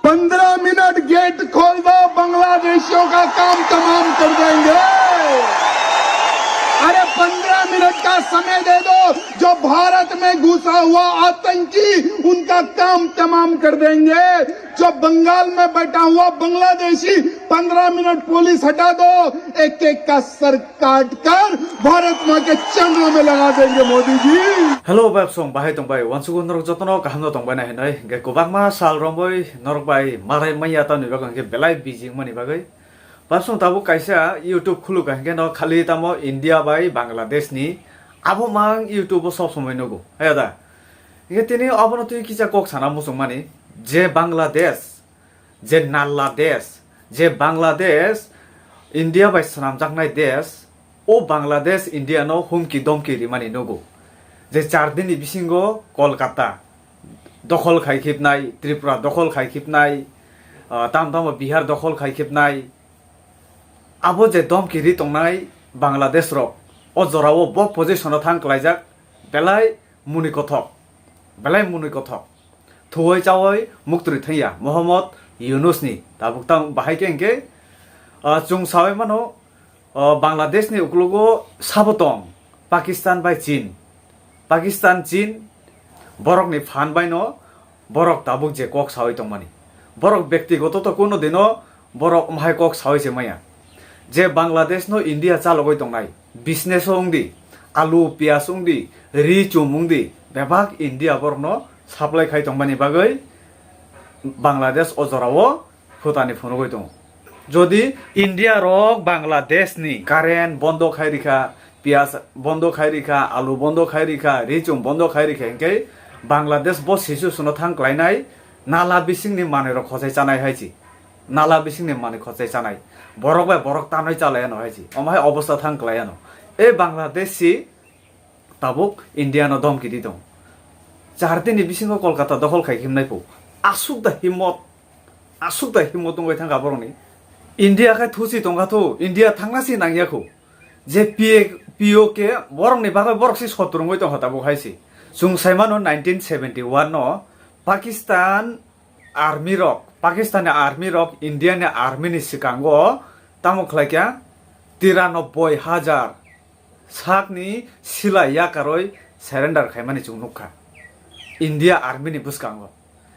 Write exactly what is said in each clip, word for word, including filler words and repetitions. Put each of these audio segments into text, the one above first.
पंद्रह minute gate खोल दो, बांग्लादेशियों का काम तमाम कर देंगे। अरे, पंद्रह मिनट का समय दे दो, जो भारत में घुसा हुआ आतंकी, उनका काम तमाम कर देंगे। जो बंगाल में बैठा हुआ बांग्लादेशी, पंद्रह मिनट पुलिस हटा दो, एक एक का सर काट कर भारत माँ के चरणों में लगा देंगे, मोदी ji. Hello, bai song, bahai tong bai, wansugo norok jotono kaham no tong bai na hinoi, ge kubakma sal romboi norok bai marai maya tani bagwi hingke belai busy mani bagwi. Bai song tabuk kaisa YouTube khuluka hingke no khali tamo India bai Bangladesh ni abo mang YouTube o sob somoi nugo, haya da? Hingke tini abono twi kisa kok sana muchung mani, je Bangladesh, je nalla desh, je Bangladesh India bai swnamjaknai desh, o Bangladesh India no humki domki rimani nugo. Je char din ni bisingo Kolkata dokhol khai khibnai, Tripura dokhol khai khibnai, ah, tam tamo Bihar dokhol khai khibnai. Abo je domki ri tongnai Bangladesh rok, o jorao bo position o thang klaijak, belai muni kothok, belai muni kothok. Thuoi chaoi muktri thangya Mohammad Yunus ni tabuk tang bahai khe hingke, ah, chwng sawi mano, ah, Bangladesh ni uklogo sabo tong Pakistan bai Chin, Pakistan Chin borok ni phan bai no borok tabuk je kok sawi tongmani, borok bektigoto to kuno dino borok omhai kok sawi se maya. Je Bangladesh no India chalogoi tongnai, business o wngdi, alu, piyaj wngdi, ri chum wngdi, bebak India borokno supply khai tongmani bagwi Bangladesh o jorao phutani phunugwi tongo. Jodi India rok Bangladesh ni current bondo khai rikha, piyaj bondo khai rikha, alu bondo khai rikha, ri chum bondo khai rikha, hinkhe Bangladesh bo situation o thang klainai, nala bisingni manwi rok khosai chanai hai si. Nala bisingni manwi khosai chanai. Borok bai borok tanwi chalai ano hai si. Omo hai obostha thang klai ano. E Bangladesh si tabuk India no domki di tong. Char din ni bisingo Kolkata dokhol khai khimnai po. Asuk da himmot, asuk da himmot tongwi thangkha borokni. India khai thusi tongkha thu, India thangna si nangya khu. Je P A, P O K borokni bagwi borok si sotrungwi tongkha tabuk hai si. Chwng sai mano nineteen seventy one no Pakistan army rok, Pakistan ni army rok India ni army ni swkango tamo khlai kha, tiranoboi hajar sakni sila yakarwi surrender khaimani chwng nukha India army ni bwskango.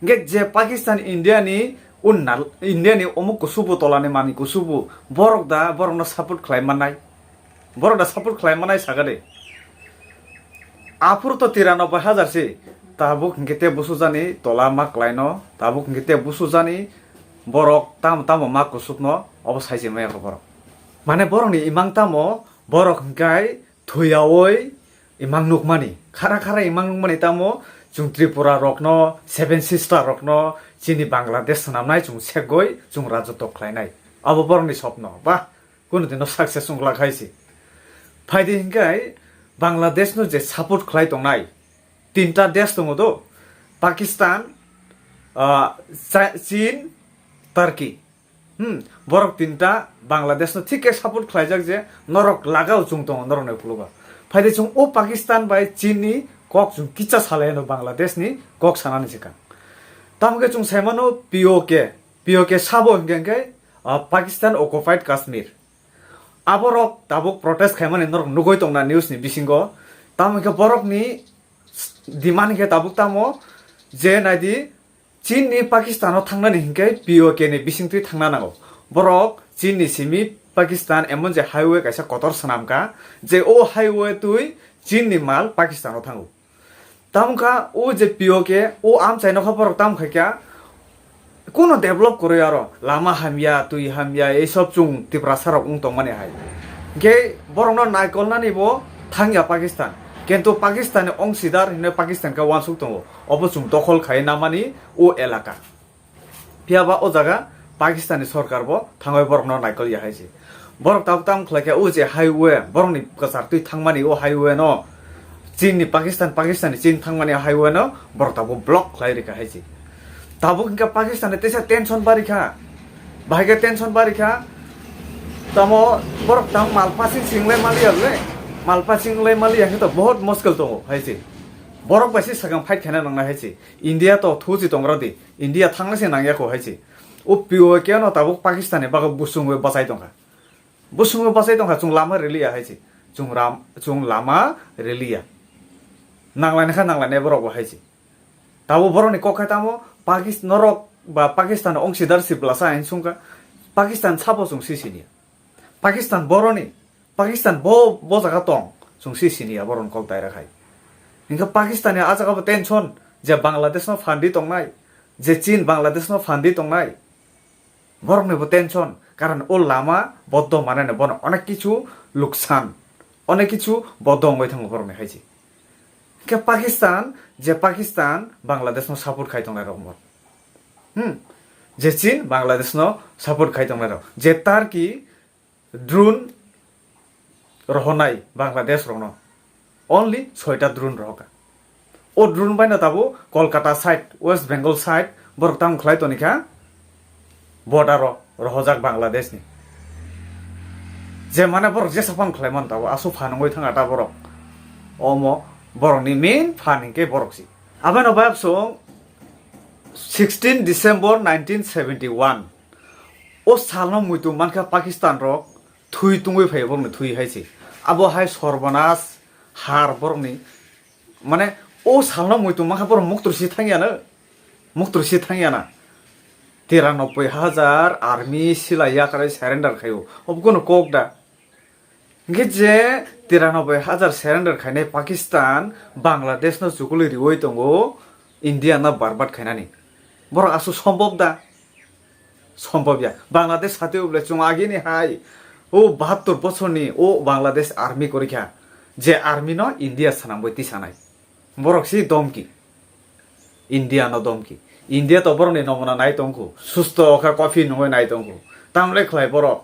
Hingke je Pakistan India ni unnal, India ni omuk kusubu tolani manwi kusubu borok da borokno support khlai mannai, borok da support khlai mannai saka de. Aphuru to tiranoboi hajar si, tabuk hingke te busujani tola ma klaino, tabuk hingke te busujani borok tamo tamo ma kusukno obo sai se maya kho borok. Mane borokni imang tamo borok hingkai thuyaui imang nukmani, khara khara imang nukmani tamo chwng Tripura rokno, Seven Sister rokno, chini Bangladesh swnamnai chwng segoi chwng rajotw khlainai. Abo borokni sopno, ba, kunu dino success wng glak hai se. Phaidi hinkhai Bangladesh no je support khlai tongnai, tinta desh tongo do, Pakistan, ah, Cha-, Chin, Turkey. Hmm, borok tinta Bangladesh no thik khe support khlaijak je norok lagao chwng tongo norok ni phulugo. Phaidi chwng o Pakistan bai Chin ni kok chwng kicha salai ano Bangladesh ni kok sanani swkang. Tamo khe chwng sai mano P O K, P O K sabo hinkhe hinkhe, ah, Pakistan occupied Kashmir. Aborok tabuk protest khaimani norok nugui tongna news ni bisingo. Tamo hinkhe borok ni demand hinkhe tabuk tamo je naidi Chin ni Pakistan o thangnani hinkhe P O K ni bisingtwi thangna nango. Borok Chin ni simi Pakistan emon je highway kaisa kotor swnamkha, je o highway twi Chin ni mal Pakistan o thango. Tamkha o je P O K o amchai nokha borok tam khaikha, kuno develop kwrwi aro lama hamya, twi hamya, ei sob chwng Tiprasa rok wng tongmani hai. Hinkhe borokno naikolnani bo thangya Pakistan, kintu Pakistan ni ongsidar hinwi Pakistan khe uansuk tongo, obo chwng dokhol khai namani o elaka. Phiya ba o jaga Pakistan ni sorkar bo thangwi borok no naikol ya hai se. Borok tabuk tamo khlai khe o je highway, borok ni kwchar twi thangmani o highway no Chin ni Pakistan, Pakistan ni Chin thangmani highway no borok tabuk block khlai rikha hai se. Tabuk hinkhe Pakistan ni teisa tension bari kha. Bahai khe tension bari kha. Tamo borok tam malpasing singlai maliya le. Malpasing lai maliya khe to bahut muskil tongo hai se. Borok bai se swkang fight khaina nangnai hai se. India to thuchi tongra di. India thangna se nangya kho hai se. O P O K no tabuk Pakistan ni bagwi busungwi bachai tongkha. Busungwi bachai tongkha, chwng lama riliya hai se. Chwng ram, chwng lama riliya. Nanglainai kha nanglainai borok bo hai se. Tabuk borok ni kok khai tamo Pakistan norok ba Pakistan ongsidar si blasa hai sungkha. Pakistan sabo chwng si siniya. Pakistan boroni, Pakistan bo, bo jaga tong, chwng si siniya borok ni kok daira khai. Hinkhe Pakistan ni a jaga bo tension je Bangladesh no phandi tongnai, je Chin Bangladesh no phandi tongnai. Borok ni bo tension, karon o lama boddo manene bono onek kichu luksan, onek kichu boddo wngwi thango borok ni hai se. Hinkhe Pakistan, je Pakistan Bangladesh no support khai tongnai rok mo. Hmm. Je Chin Bangladesh no support khai tongnai rok. Je Turkey drone rohonai Bangladesh rokno. Only soita drone rohoka. O drone baino tabuk Kolkata side, West Bengal side, borok tamo khlai tonikha border o rohojak Bangladesh ni. Je mane borok jesa phano khlai mano tabuk, aswk phan wngwi thang ata borok. Omo borok ni main phan hinkhe borok si. Abeno bayapsong sixteen December nineteen seventy one. O salno muitu mankha Pakistan rok thui tungwi phai borokni thui hai se. Abo hai sorbanas har borokni, mane o salno muitu mankha borok muktur si thangyano, muktur si thangyana. Tiranoboi hajar army silai yakarwi surrender khaio. Obo kono kok da? Hinkhe je tiranoboi hajar surrender khainai Pakistan Bangladesh no chukuli riwi tongo India no barbat khainani. Borok aswk sombop da? Sombop ya. Bangladesh hati uble chwng agini hai o bahattor bochorni o Bangladesh army korikha, je army no India swnamwi tisanai. Borok si domki. India no domki. India to borokni nomona nai tongkhu. Susto okha coffee nungwi nai tongkhu. Tamle khlai borok.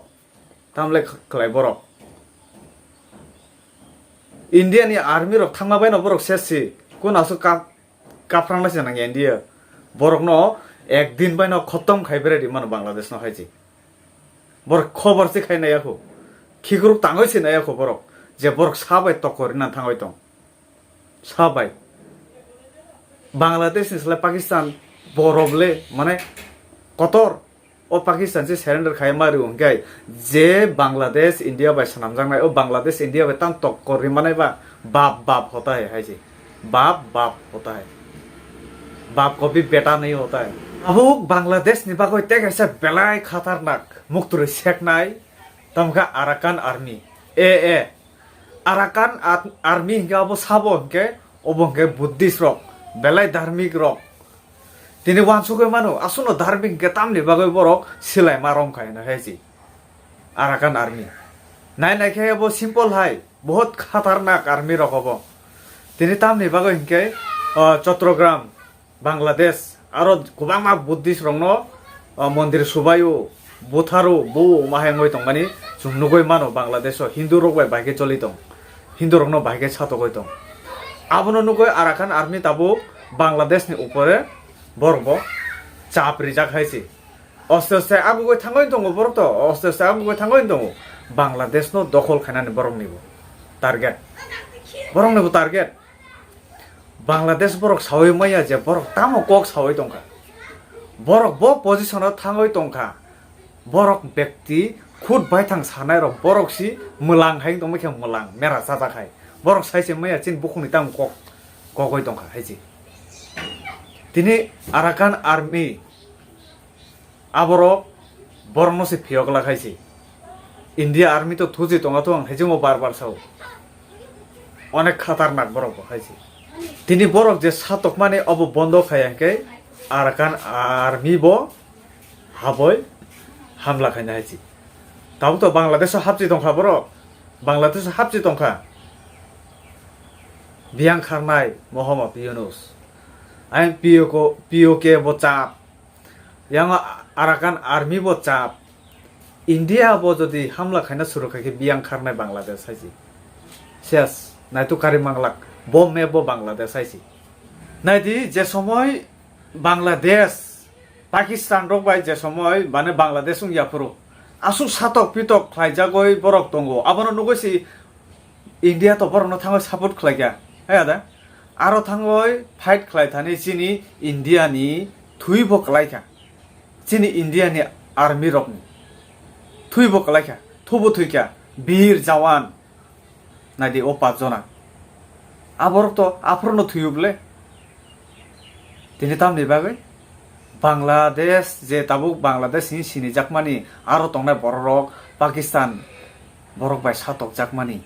Tamle khlai borok. India ni army rok thangma baino borok ses si. Kun aswk kap-, kaprang nai se nang India. Borok no ek din baino khotom khai bere di mano Bangladesh no hai si. Borok khobor se khai nai yakho. Khikruk tangwi se nai yakho borok. Je borok sa bai tokori nan thangwi tong. Sa bai. Bangladesh ni slai Pakistan borok le, mane, kotor. O Pakistan se surrender khai ma rw hwnkhe je Bangladesh India bai swnamjaknai, o Bangladesh India bai tang tokkor ri manai ba, bap bap hota hai hai se. Bap bap hota hai. Bap ko bhi beta nahi hota hai. Abo Bangladesh ni bagwi tei kaisa belai khatarnak muktwrwi seknai, tamkha Arakan Army. A A. Arakan Ar-, Army hinkhe abo sabo hinkhe, obo hinkhe Buddhist rok, belai dharmik rok. Tini wansugwi mano, aswkno dharmik hinkhe tamni bagwi borok silai ma romkha hino hai si. Arakan Army. Nai nai khe abo simple hai, bohot khatarnak army rok obo. Tini tamni bagwi hinkhe, ah, Chottogram, Bangladesh, aro kwbangma Buddhist rokno, ah, mondir subaio, butharo, bo ma hai wngwi tongmani chwng nugwi mano Bangladesh o Hindu rok bai bai khe choli tong, Hindu rokno bai khe satogwi tong. Abono nugwi Arakan Army tabuk Bangladesh ni upore borok bo chap rijak hai se. Aste aste agugwi thangwi tongo borok to, aste aste agugwi thangwi tongo. Bangladesh no dokhol khainani borok ni bo target. Borok ni bo target. Bangladesh borok sawi maya je borok tamo kok sawi tongkha. Borok bo position o thangwi tongkha. Borok bekti khut baithang sanai rok borok si mwlang hai tongma khe mwlang mera chajak hai. Borok sai se maya chini bukhukni tamo kok kogoi tongkha hai se. Tini Arakan Army Aborok borokno se phiyok la khai se. India Army to thuji tonga to ang haichingmo bar bar sao. Onek khatarnak borok bo hai se. Tini borok je satokmani obo bondo khaiya hwnkhe Arakan Army bo haboi hamla khaina hai se. Tabuk to Bangladesh o hapchi tongkha borok. Bangladesh o hapchi tongkha. Biyang kharnai Mohammad Yunus. Ayang P O K, P O K bo chap. Yang Arakan Army bo chap. India bo jodi hamla khaina suru khai khe biyang kharnai Bangladesh hai se. Ses, naitu kari manglak. Bo map bo Bangladesh hai se. Naidi je somoi Bangladesh, Pakistan rok bai je somoi mane Bangladesh wng yaphuru. Aswk satok pitok khlaijagoi borok tongo. Abono nugwi si India to borokno thangwi support khlaikha. Hai ada? Aro thangwi fight khlai thani chini India ni thwi bo kwlai kha. Chini India ni army rok ni thwi bo kwlai kha. Thubo thwi kha. Bir jawan. Naidi o pach jona. Aborok to aphuru no thwiyo bole. Tini tamni bagwi Bangladesh je tabuk Bangladesh ni sinijakmani aro tongnai bororok Pakistan borok bai satokjakmani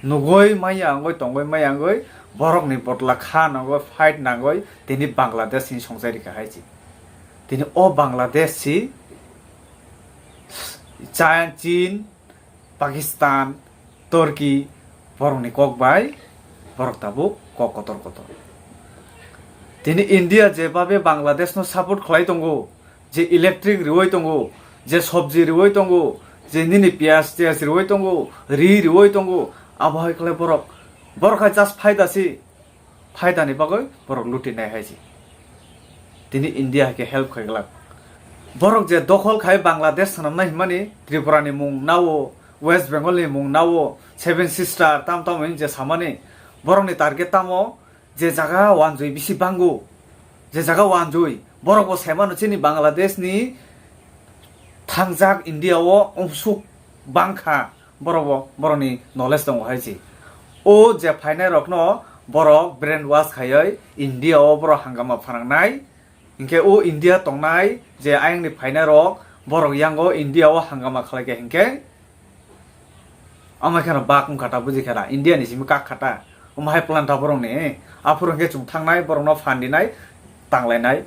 nugwi maya wngwi tongwi maya wngwi borokni botla kha nangwi fight nangwi tini Bangladesh ni songchai rikha hai si. Tini o Bangladesh si Chin, Chin, Pakistan, Turkey, borokni kok bai borok tabuk kok kotor kotor. Tini India jebabe Bangladesh no support khlai tongo, je electric riwi tongo, je sobji riwi tongo, je nini piyaj tiyaj riwi tongo, ri riwi tongo, abo hai khlai borok, borok hai just phaida si. Phaidani bagwi borok lutinai hai se. Tini India hai khe help khai glak. Borok je dokhol khai Bangladesh swnamnai hwnmani Tripura ni mung nao, West Bengal ni mung nao, Seven Sister tam tamo hwn je samani borokni target tamo je jaga wanjui bisi bango, je jaga wanjui borok bo saimano chini Bangladesh ni thangjak India o umsuk bangkha. Borok bo borokni knowledge tongo hai se. O je phainai rokno borok brain wash khaiwi India o borok hangama phanangnai. Hinkhe o India tongnai je ayangni phainai rok borok yango India o hangama khlai kha hinkhe amai kheno bak wngkha ta buji kha da India ni simi kak kha ta. Omo hai plan ta borokni. Aphuru hinkhe chwng thangnai borokno phan dinai tanglainai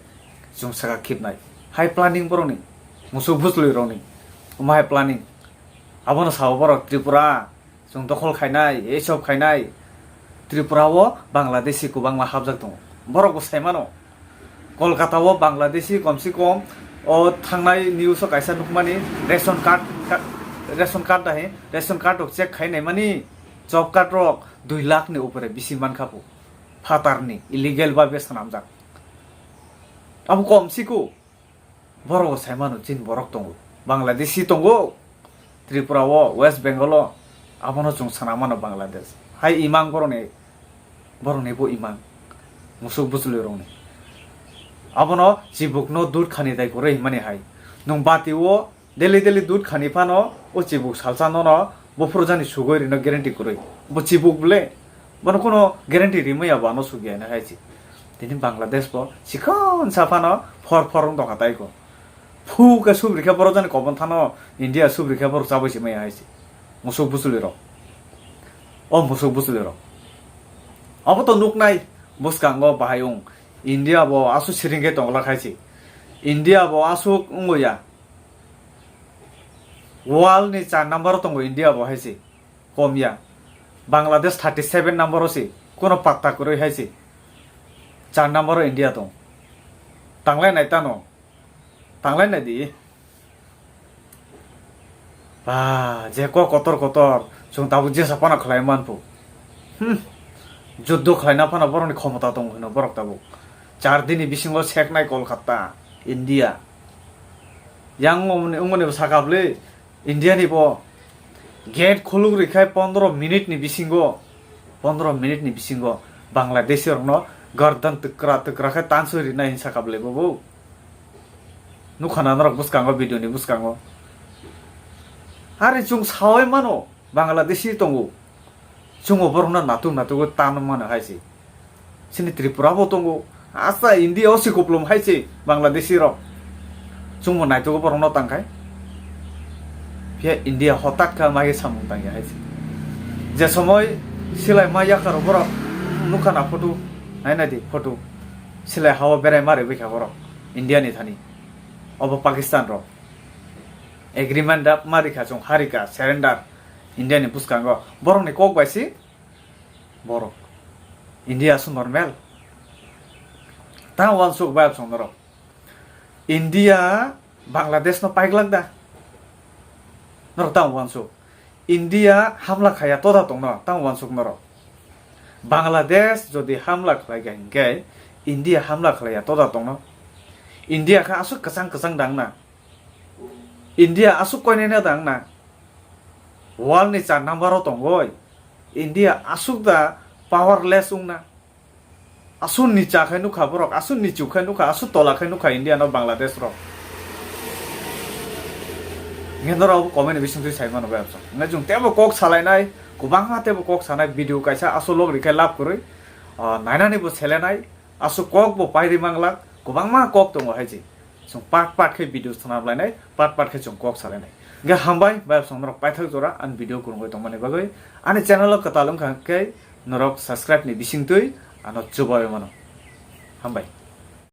chwng saka khibnai. Hai planning borokni musuk bujlwi rokni. Omo hai planning. Abono sao borok Tripura, chwng dokhol khainai, eisob khainai. Tripura o Bangladeshi kwbangma hapjak tongo. Borok bo sai mano. Kolkata o Bangladeshi komsi kom o thangnai news o kaisa nukmani ration card, ka-, ration card dahi, ration card rok check khainai mani job card rok dui lakh ni upore bisi mankha phu. Phatar ni illegal babe swnamjak. Abo komsi ko. Borok bo sai mano chini borok tongo, Bangladeshi tongo, Tripura o, West Bengal o, abono chwng sana mano Bangladesh. Hai imang borokni, borokni bo imang, musuk bujlwi rokni. Abono chibukno dud khani dai kwrwi himani hai. Nwng bati o daily daily dud khani phano o chibuk salsa nono Buphuru jani sugoi rino guarantee kwrwi. Bo chibuk bole. Bono kuno guarantee rimaya bo ano sugya hinwi hai se. Tini Bangladesh bo sikon sa phano phor phor wng tongkha tai ko. Phu khe subri khe borok jani kobon thano India subri khe borok chabai se maya hai se. Musuk bujlwi rok. O musuk bujlwi rok. Abo to nuknai bwskango bahai wng. India bo aswk siring khe tongla khai se. India bo aswk wngya. World ni char number o tongo India bo hai se, kom ya. Bangladesh thirty seven number o se, kono patta kwrwi hai se. Char number o India tong. Tanglai nai tano. Tanglai nai di. Ba, je kok kotor kotor, chwng tabuk jesa phano khlai man phu. Hmm. Juddo khlaina phano borokni khomota tongo hino borok tabuk. Char dini bisingo seknai Kolkata, India. Yang wngmani, wngmani bo saka bwle, India ni bo gate khuluk rikha pondro minute ni bisingo, pondro minute ni bisingo Bangladeshi rokno gardan twkra twkra khe tanswi rinai hinwi saka bwle bobo. Nukha na norok bwskango, video ni bwskango. Are chwng sawi mano Bangladeshi tongo. Chwngbo borokno natuk natuk o tano mano hai se. Chini Tripura bo tongo. Asa India o se kuplum hai se Bangladeshi rok. Chwngbo naitugo borokno tangkhai. Phiya India hotak kha mai samung tangya hai se. Je somoi silai ma yakarok borok nukha na photo. Nai nai di photo. Silai hao berai ma rwbwi kha borok India ni thani. Obo Pakistan rok. Agreement da ma rikha chwng ha rikha surrender. India ni bwskango borokni kok bai se borok. India aswk normal. Ta uansuk bai absong norok. India Bangladesh no paiglak da. Norok ta uansuk. India hamla khaya toda tongno ta uansuk norok. Bangladesh jodi hamla khlai kha hinkhe India hamla khlaiya toda tongno. India kha aswk kwchang kwchang dang na. India aswk koinai na dang na. World ni char number o tongoi. India aswk da powerless wngna. Aswk ni cha khai nukha borok, aswk ni chu khai nukha, aswk tola khai nukha India no Bangladesh rok. Nge norok comment ni bising twi sai mano bai absong. Nge jung tebo kok salainai, kwbangma tebo kok sanai video kaisa aswk log rikhe lab kwrwi. Ah, nainani bo selenai, aswk kok bo pairi manglak, kwbangma kok tongo hai je. Chwng part part khe video swnam lainai, part part khe chwng kok salainai. Hingkhe hambai, bai chwng norok paithak jora ani video kwrwngwi tongmani bagwi. Ani channel o kwtal wngkha khe norok subscribe ni bisingtwi ano chubawi mano. Hambai.